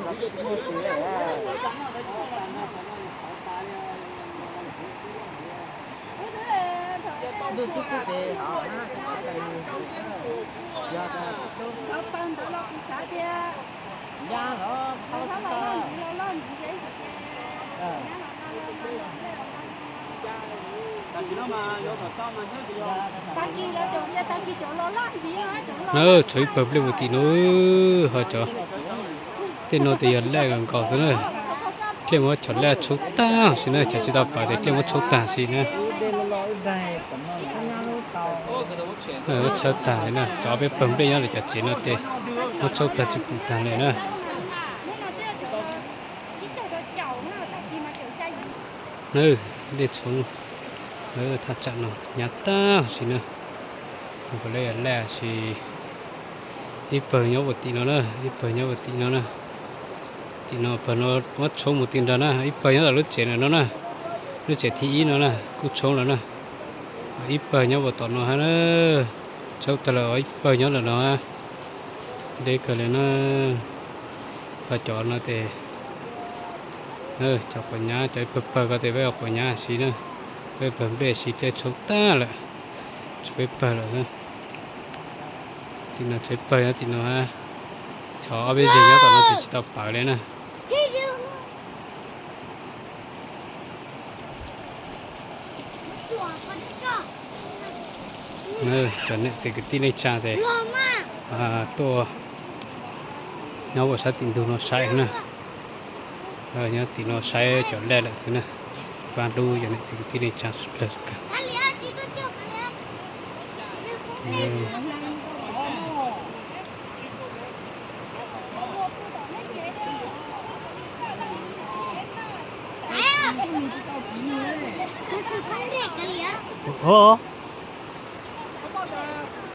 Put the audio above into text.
Na, tshuav ib pawg nplej mus tim no, ho cov tej no tes yog laj nkaus xwb na. Dlej muab cov laj tshoob tag si na, cov tsis tau pawv tes dlej muab tshoob tag si na. Muab tshawb tag li na, cov peb pawg nplej nyob lawm cov tsev no tes muab tshoob tag tsis pum tag li na. Na, dlej tshoob thaj tsam no hnyav tag si na. Nkaus li laj si, ib pawg nyob ua tim no na, ib pawg nyob ua tim no na. Tim no pawg no muab tshoob mus ti nrag na, ib pawg nyob tom lub tsev ntawm no na, lub tsev thib ib no na kuj tshoob lawm na. Ib pawg nyob ua tom no hab na, tshoob tag lawm ib pawg nyob ntawm no. Deb kawg li na. Pab cov no tes, cov quav nyab, cov ib pawg pawg ko tes peb ua quav nyab si na, peb pawg nplej si dlej tshoob tag lawm, tshuav peb pawg lawm. Tim no tshuav ib pawg nyob tim no, cov ob peb zeg nyob tom no tes tsis tau pawv li na. Cov niam txiv kwv tij neej tsa tes tuaj nyob ua sab tim ntug no saib na. Nyob tim no saib cov laj lawm xwb na. Pab hlub cov niam txiv kwv tij neej tsa sawv dlawg kawg.